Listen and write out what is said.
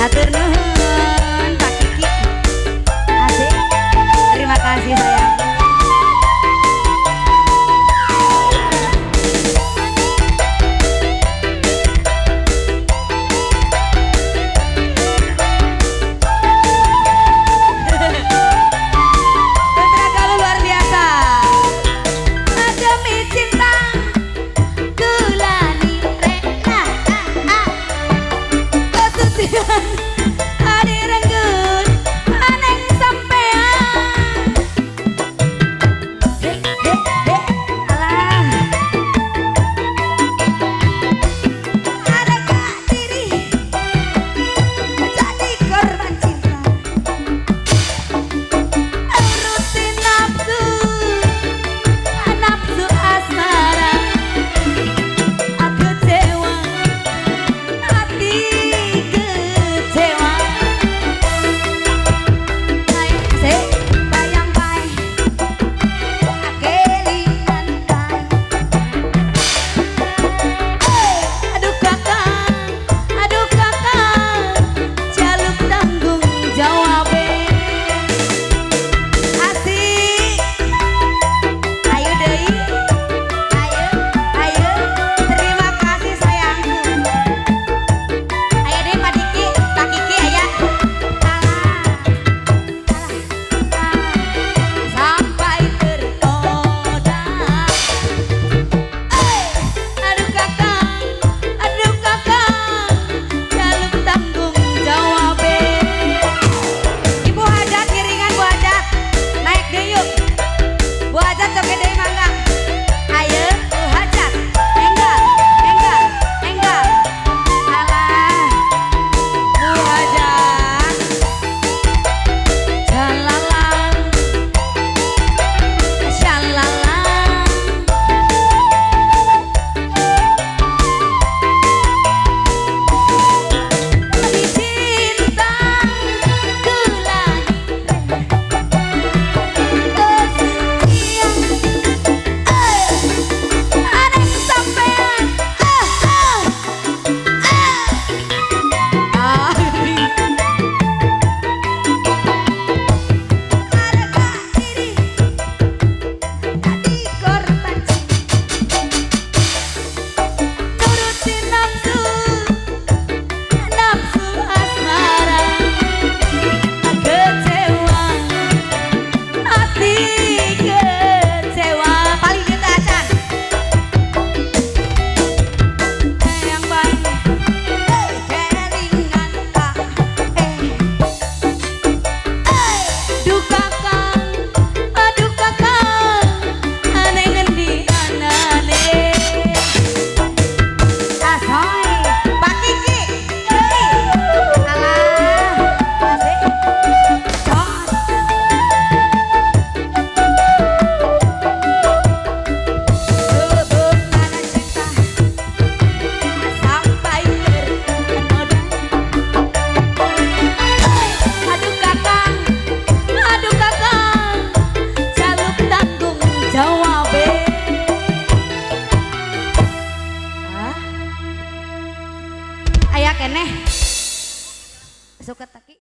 Hatur nuhun Pak Kiki. Asik. Terima kasih sayang. Putra Galuh luar biasa. Demi cinta kulani rela kesucian adirenggut aneng sampean. He he he alah. Harga diri jadi korban cinta. Urutin nafsu, nafsu asmara. Kecewa, hati kecewa. Se bayang bae, kelingan bae. Aduh kakang, jaluk tanggung jawabe. Asik. Ayo deui. Ayo, ayo. Terima kasih sayangku. Ayo deh Pak Diki, Pak Kiki aya. Alah. Alah. Sampai tergoda. Aduh kakang, jaluk tanggung jawabe. Ibu Hajat ngiringan Bu Hajat, naik deui yuk. Bu Hajat joget deui mangga. Ayo Bu Hajat, enggal, enggal, enggal. Alah, Bu Hajat. Jalalang, jalalang. Demi cinta kulani kesucian. Aneh sampean. Ah ah ah. Harga diri jadi korban cinta. Nurutin nafsu, nafsu asmara. Kecewa, hati kecewa. Paling kita acan. Yang baik, kelingan pak. Aduh kakang, aneh ngendi anane. Asoy, Pak Kiki, Kiki, alah, asik, cos. Hubungan cinta sampai ternoda. Aduh kakang, jaluk tanggung jawabe. Hah? Aya keneh. Suka taki.